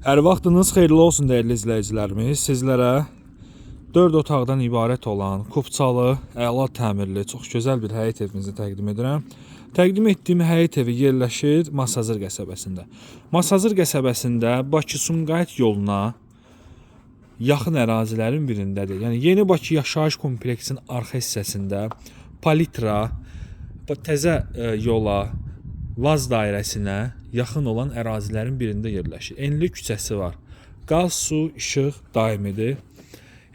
Hər vaxtınız xeyirli olsun dəyərli izləyicilərimiz. Sizlərə 4 otaqdan ibarət olan kupçalı, əla təmirli, çox gözəl bir həyət evimizi təqdim edirəm. Təqdim etdiyim həyət evi yerləşir Masazır qəsəbəsində. Masazır qəsəbəsində Bakı-Sumqayıt yoluna yaxın ərazilərin birindədir. Yəni Yeni Bakı yaşayış kompleksinin arxa hissəsində Palitra, təzə yola, Laz dairəsinə yaxın olan ərazilərin birində yerləşir. Enli küçəsi var. Qaz, su, işıq daimidir.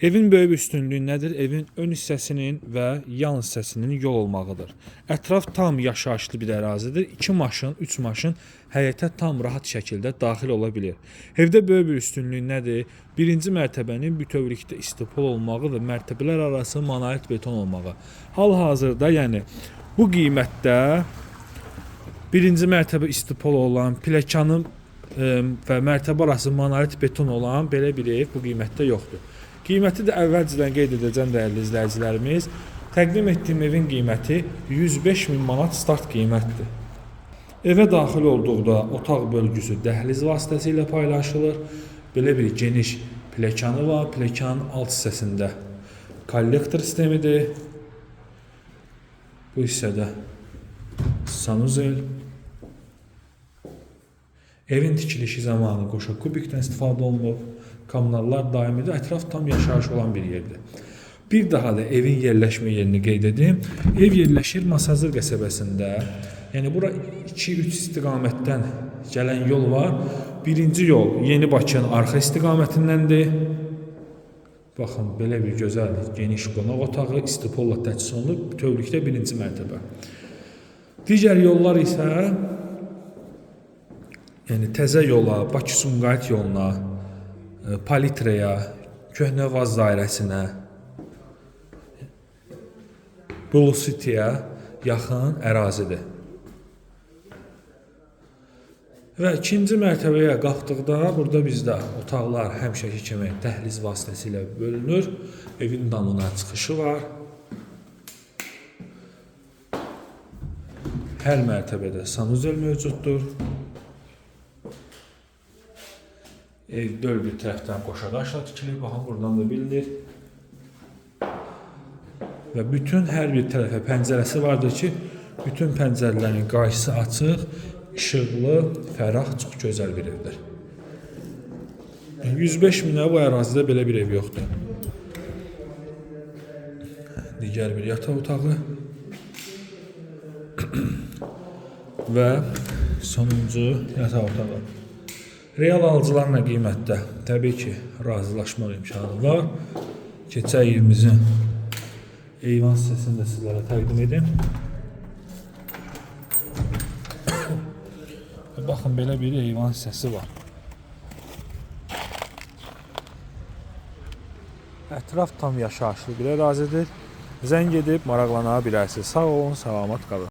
Evin böyük üstünlüyü nədir? Evin ön hissəsinin və yan hissəsinin yol olmağıdır. Ətraf tam yaşayışlı bir ərazidir. 2 maşın, 3 maşın həyətə tam rahat şəkildə daxil ola bilir. Evdə böyük bir üstünlüyü nədir? Birinci mərtəbənin bütövlükdə istipol olmağı və mərtəbələr arası monolit beton olmağı. Hal-hazırda, yəni bu qiymətdə birinci mərtəbə istipol olan, pləkanın və mərtəbə arası monolit beton olan belə bir ev bu qiymətdə yoxdur. Qiyməti də əvvəlcədən qeyd edəcəm dəyərli izləyicilərimiz. Təqdim etdiyim evin qiyməti 105 min manat start qiymətdir. Evə daxil olduqda otaq bölgüsü dəhliz vasitəsilə paylaşılır. Belə bir geniş pləkanı var. Pləkanın alt hissəsində kollektor sistemidir. Bu hissədə sanuzel. Evin tikilişi zamanı qoşa kubikdən istifadə olunub. Kommunallar daimidir. Ətraf tam yaşayış olan bir yerdir. Bir daha da evin yerləşmə yerini qeyd edim. Ev yerləşir Masazır qəsəbəsində. Yəni bura 2-3 istiqamətdən gələn yol var. Birinci yol Yeni Bakının arxa istiqamətindəndir. Baxın, belə bir gözəl, geniş qonaq otağı istipolla təchiz olunub, bütövlükdə birinci mərtəbə. Digər yollar isə yəni təzə yola, Bakı-Sumqayıt yoluna, Palitraya, Köhnə Vaz dairəsinə, Blue City-yə yaxın ərazidir. Və ikinci mərtəbəyə qalxdıqda burada bizdə otaqlar həmişəki kimi dəhliz vasitəsilə bölünür. Evin damına çıxışı var. Hər mərtəbədə sanuzel mövcuddur. Ev dörd bir tərəfdən qoşa daşla tikilib, baxın buradan da bilinir. Və bütün hər bir tərəfə pəncərəsi vardır ki, bütün pəncərələrin qarşısı açıq, işıqlı, fərah, çox gözəl bir evdir. 105 minə bu ərazidə belə bir ev yoxdur. Digər bir yataq otağı və sonuncu yataq otağı. Real alıcılarla qiymətdə təbii ki, razılaşmaq imkanı var. Keçək evimizin eyvan hissəsini də sizlərə təqdim edim. Baxın, belə bir eyvan hissəsi var. Ətraf tam yaşayışlı bir ərazidir. Zəng edib maraqlana bilərsiniz. Sağ olun, salamat qalın.